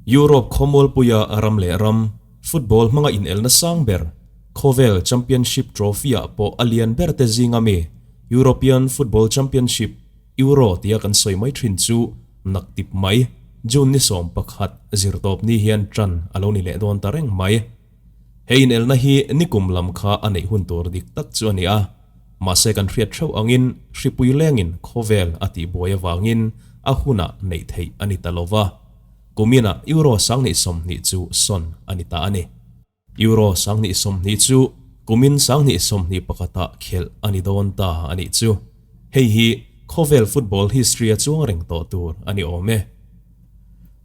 Europe khawmualpuia ram leh ram football hmanga inelna sang ber khawvel championship trophy-ah pawh a lian ber te zinga mi European Football Championship, Euro, tia kan sawi mai thin chu naktip mai, June ni 11 zirtawp ni hian tan a lo ni leh dawn ta reng mai. He inelna hi nikum lam kha a neih hun tur dik tak chu a ni a, mahse kan hriat theuh angin hripui lengin khawvel a tihbuai avangin a hunah neih theih a ni ta lo va, kuminah Euro 2020 chu sawn a ni ta a ni. Euro 2020 chu kumin 2021ah khelh a ni dawn ta a nih chu. Hei hi khawvel football history a chuang reng tawh tur a ni awm e.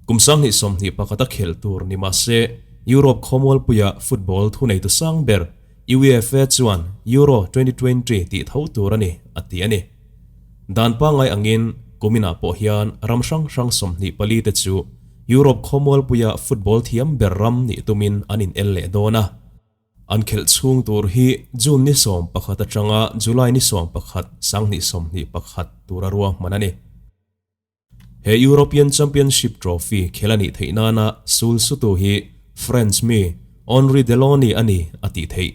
Kum 2021 a khelh tur ni mah se, Europe khawmualpuia football thuneitu sang ber UEFA chuan Euro 2020 tih tho tur a ni, a ti a ni. Dan pangngai angin kuminah pawh hian ram hrang hrang 24 te chu Europe khawmualpuia football thiam ber ram nih tumin an inel leh dawn a. An khelh chhung tur hi June ni 11 atanga July ni 11, 2021 tura ruahman a ni. He European Championship Trophy khel a nih theih nana sul sutu hi French mi Henri Delaunay a ni a tih theih.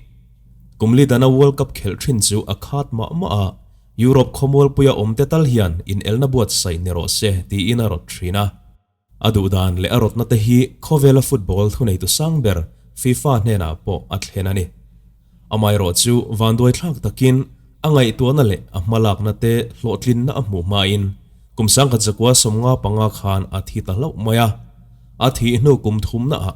Kum li dana World Cup khelh thin chu a khat mah mah a, Europe khawmualpuia awmte tal hian inelna buatsaih ni rawh se tiin a rawt thin a. A duhdan leh a rawtna te hi khawvela football thuneitu sang ber FIFA hnenah pawh a thlen a ni. Amaherawhchu vanduaithlak takin a ngaihtuahna leh a hmalakna te hlawhtlinna a hmuh hmain kum 1995 khan a thi ta hlauh mai a. A thih hnu kum thumnaah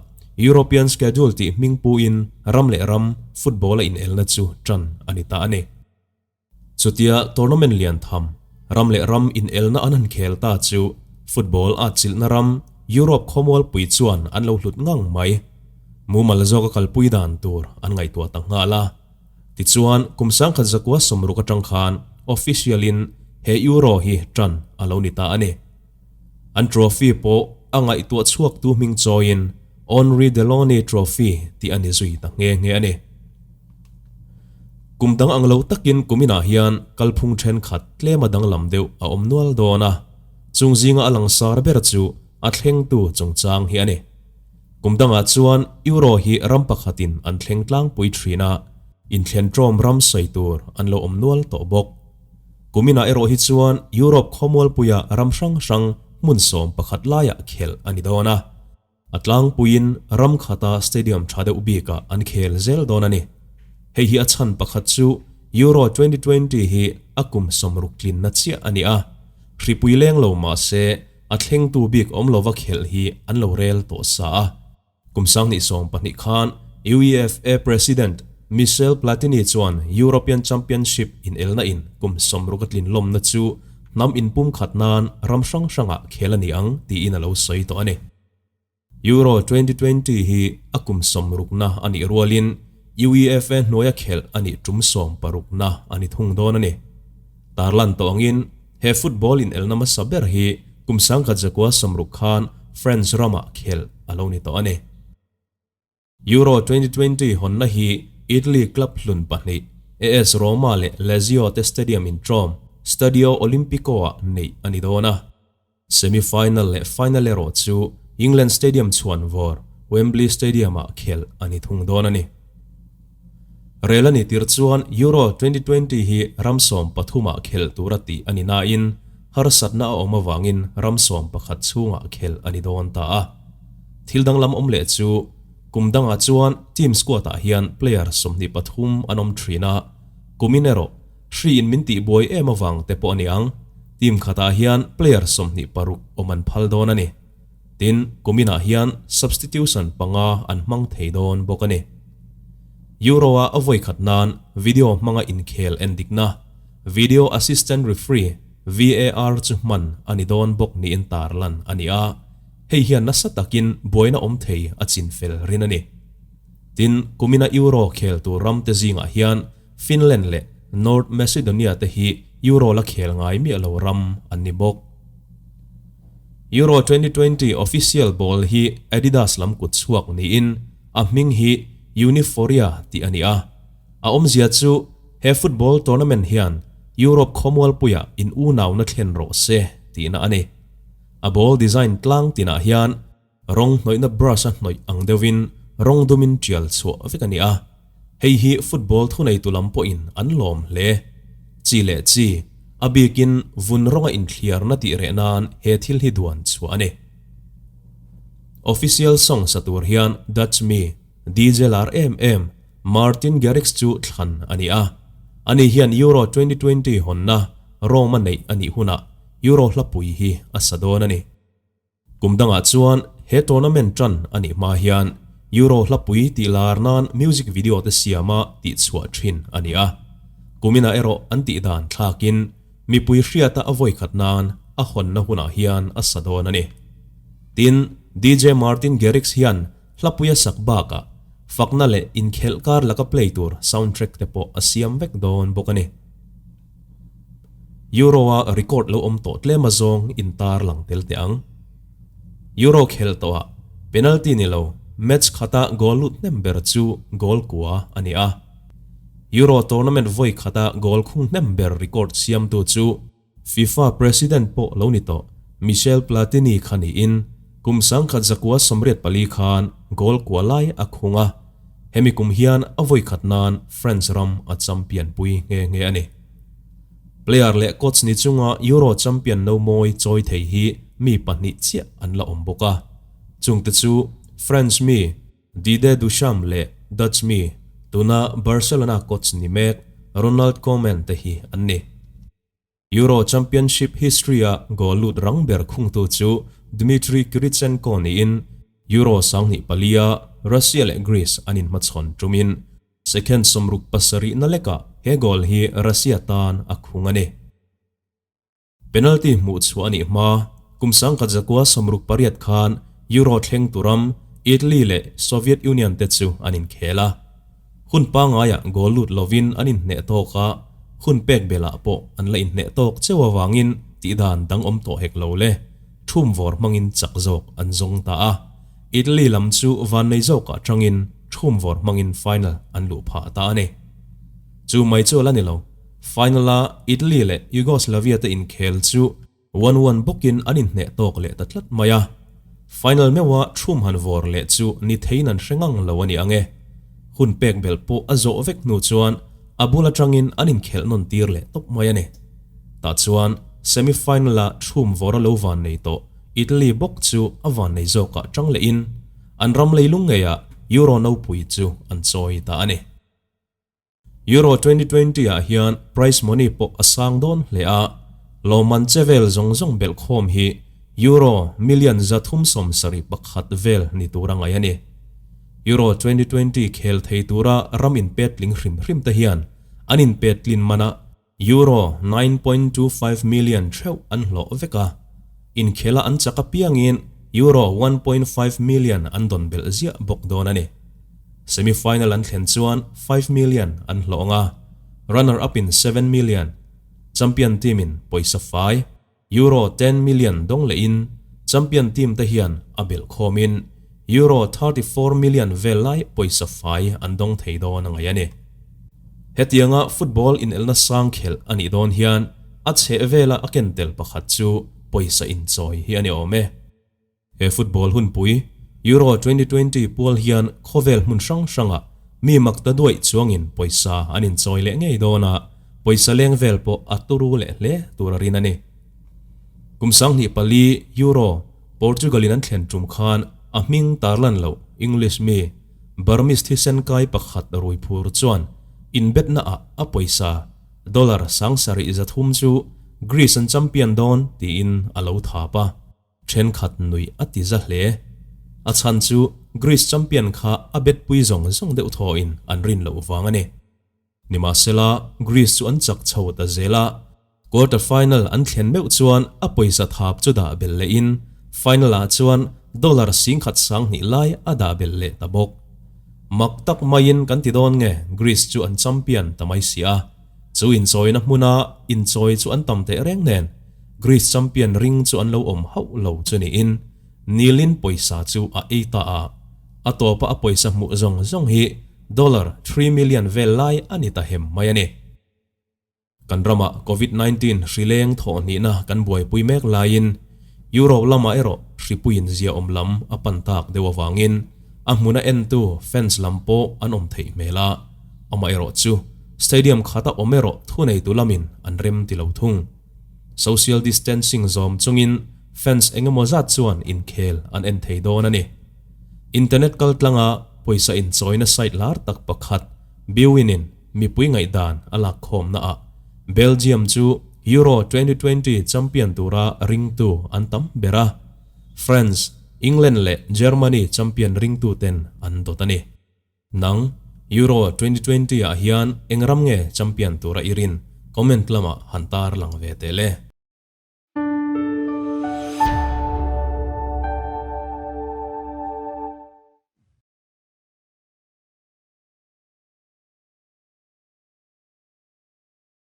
European Schedule tih hming puin ram leh ram football a inelna chu tan a ni ta a ni. Chutia tournament lian tham, ram leh ram inelna an han khel ta chu football a chilhna ram Europe khawmualpui chuan an lo hlut ngang mai. Mumal zawka kalpui dan tur an ngaihtuah ta nghal a. Tichuan, kum 1960 atang khan official-in he Euro hi tan a lo ni ta a ni. An trophy pawh a ngaihtuah chhuaktu hming chawiin Henri Delaunay Trophy tih a ni zui ta nghe nghe a ni. Kum dang ang lo takin kuminah hian kalphung thenkhat tlema danglam deuh a awm nual dawn a, chung zinga a langsar ber chu a thlengtu chungchang hi a ni. Kum dangah chuan Euro hi ram pakhatin an thleng tlangpui thin a, inthlen ṭawm ram sawi tur an lo awm nual tawh bawk. Kuminah erawh hi chuan Europe khawmualpuia ram hrang hrang hmun 11 laiah khelh a ni dawn a. A tlangpuiin ram khata stadium tha deuh bikah an khel zel dawn a ni. Hei hi a chhan pakhat chu Euro 2020 hi a kum 60 tlinna chiah a ni a, hripui leng lo mah se a thlengtu bik awm lova khelh hi an lo rel tawh sa a. Kum 2020 khan UEFA President Michel Platini chuan European Championship inelna in kum 60 a tlin lawmna chu hnam inpum khat nan ram hrang hrangah khel a ni ang tiin a lo sawi tawh a ni. Euro 2020 hi a kum 60na a nih rualin UEFA hnuaia khelh a nih tum 60na a ni thung dawn a ni. Tarlan tawh angin he football inelna hmasa ber hi kum 1960 khan France ramah khelh a lo ni tawh a ni. Euro 2020 hawnna hi Italy club hlun pahnih AS Roma leh Lazio te stadium intrawm Stadio Olimpico-ah neih a ni dawn a. Semi-final leh final erawh chu England stadium chhuan vawr Wembley Stadium-ah khelh a ni thung dawn a ni. Rel a ni tir chuan Euro 2020 hi ram 13ah khelh tur a tih a ni nain harsatna a awm avangin ram 11 chhungah khelh a ni dawn ta a. Thil danglam awm leh chu kum dangah chuan team squad-ah hian player 23 an awm thin a, kumin erawh hri in min tihbuai em avang te pawh a ni ang, team khatah hian player 26 awm an phal dawn a ni. Tin, kuminah hian substitution panga an hmang thei dawn bawk a ni. Euro-a a vawi khat nan video hmanga inkhel en dikna, Video Assistant Referee, VAR, chu hman a ni dawn bawk niin tarlan a ni a, hei hian nasa takin buaina awm thei a chinfel rin a ni. Tin, kumina Euro khel tur ramte zingah hian Finland leh North Macedonia te hi Euro la khel ngai miah lo ram an ni bawk. Euro 2020 official ball hi Adidas lam kut chhuak niin a hming hi Uniforia tih a ni a. A awmzia chu he football tournament hian Europe khawmualpuia in unauna thlen rawh se tihna a ni. A ball design tlang tinah hian. Rawng hnawihna brush a hnawih ang deuhin rawng dumin tial chhuah vek a ni a. Hei hi football thuneitu lam pawhin an lawm hle. Chi leh chi, a bikin vun rawnga inthliarna tih reh nan he thil hi duan chhuah a ni. Official song sa tur hian Dutch mi, DJ lar em em, Martin Garrix chu thlan a ni a. Ani hian Euro 2020 hawnna Rome a neih a nih hunah Euro hlapui hi a sa dawn a ni. Kum dangah chuan he tournament tan a nih hma hian Euro hlapui tih lar nan music video te siama tih chhuah thin a ni a. Kuminah erawh an tih dan thlakin mipui hriata a vawi khat nan a hawnna hunah hian a sa dawn a ni. Tin, DJ Martin Garrix hian hlapui a sak bakah fakna leh inkhelh kar laka play tur soundtrack te pawh a siam vek dawn bawk a ni. Euro-a record lo awm tawh tlem a zawng intar lang tel teh ang. Euro khelh tawhah penalty ni lo match khata goal lut hnem ber chu goal kua a ni a. Euro tournament vawi khata goal khung hnem ber record siamtu chu FIFA president pawh lo ni tawh Michel Platini kha niin kum 1984 khan goal kua lai a khung a. Hemi kum hian a vawi khat nan France ram a champion pui nghe nghe a ni. Player leh coach ni chunga Euro champion no mawi chawi thei hi mi pahnih chiah an la awm bawk a. Chungte chu French mi Didier Deschamps leh Dutch mi tuna Barcelona coach ni mek Ronald Koeman te hi an ni. Euro Championship history-a goal lut rang ber khungtu chu Dmitry Kirichenko niin Euro 2004-a Russia leh Greece an inhmachhawn tumin second 67 na lekah he goal hi Russia tan a khung a ni. Penalty hmuh chhuah a nih hma kum 1968 khan Euro thleng turam Italy leh Soviet Union te chu an inkhel a. Hun pangaiah goal lut lovin an inhneh tawk a, hun pek belah pawh an la inhneh tawk cheu avangin tihdan dang awm tawh hek lo le, thum vawr hmangin chak zawk an zawng ta a. Italy lam chu vannei zawkah tangin thum vawr hmangin final an luh phah ta a ni. Chu mai chu a la ni lo, final-a Italy leh Yugoslavia te inkhel chu One one bawkin an inhneh tawk leh ta tlat mai a, final meuha thum han vawr leh chu ni theiin an hre ngang lo a ni ang e. Hun pek belh pawh a zawh vek hnu chuan a bul atangin an inkhelh nawn tir leh tawp mai a ni. Tah chuan semi final-a thum vawr a lo van nei tawh Italy bawk chu a van nei zawkah tang lehin an ram leilung ngeiah Euro nopui chu an chawi ta a ni. Euro 2020 ah hian prize money pawh a sang dawn hle a, lawmman che vel zawng zawng belh khawm hi Euro million 371 vel ni tur a ngaih a ni. Euro 2020 khel thei tura ram inpetling hrim hrim te hian an inpetlin manah Euro 9.25 million theuh an hlawh vek a, inkhela an chak apiangin Euro 1.5 million an dawn belh ziah bawk dawn a ni. Semi-final an thlen chuan 5 million an hlawh ang a, runner-up in 7 million, champion team in pawisa fai Euro 10 million dawng lehin champion team te hian a belh khawmin Euro 34 million vel lai pawisa fai an dawng thei dawn a ngaih a ni. Hetianga football inelna sang khelh a nih dawn hian a chheh vela a ken tel pakhat chu pawisa inchawi hi a ni awm e. He football hunpui Euro 2020 pual hian khawvel hmun hrang hrangah mi mak ta duaih chuangin pawisa an inchawi leh ngei dawn a, pawisa leng vel pawh a turu leh hle tur a rin a ni. Kum 2004 Euro Portugal in an thlen tum khan a hming tarlan loh English mi Burmese thisen kai pakhat rui phur chuan inbetna ah a pawisa dollar 7300 chu Greece an champion dawn tiin a lo thap a. Thenkhat nuih a ti za hle. A chhan chu Greece champion kha a bet pui zawng zawng deuh thawhin an rin loh vang a ni. Nimahsela, Greece chu an chak chho ta zel a, quarter final an thlen meuh chuan a pawisa thap chu dah belh lehin final ah chuan dollar 10,200 lai a dah belh leh ta bawk. Mak tak maiin kan ti dawn nge Greece chu an champion ta mai si a. Chu inchawina hmuna inchawi chu an tam teh reng nen Greece champion ring chu an lo awm hauh lo chu niin Nilin pawisa chu a ei ta a, a tawpa a pawisa hmuh zawng zawng hi dollar 3 million vel lai a ni ta hem mai a ni. Kan ramah Covid 19 hri leng thawh hnihna kan buaipui mek laiin Europe lamah erawh hri. hripuiin ziaawm lam a pan tak deuh avangin a hmuna entu fans lam pawh an awm theih hmel a, amaherawhchu stadium khata awm erawh thuneitu lamin an rem ti lo thung. Social distancing zawm chungin fans engemaw zat chuan inkhel an en thei dawn a ni. Internet kaltlanga pawisa inchawina site lar tak pakhat Bwin-in mipui ngaihdan a lakkhawmnaah Belgium chu Euro 2020 champion tura ringtu an tam ber a, France, England leh Germany champion ringtuten an dawt a ni. Nang, Euro 2020 ah hian eng ram nge champion tura i rin? Comment lamah han tar lang ve teh le.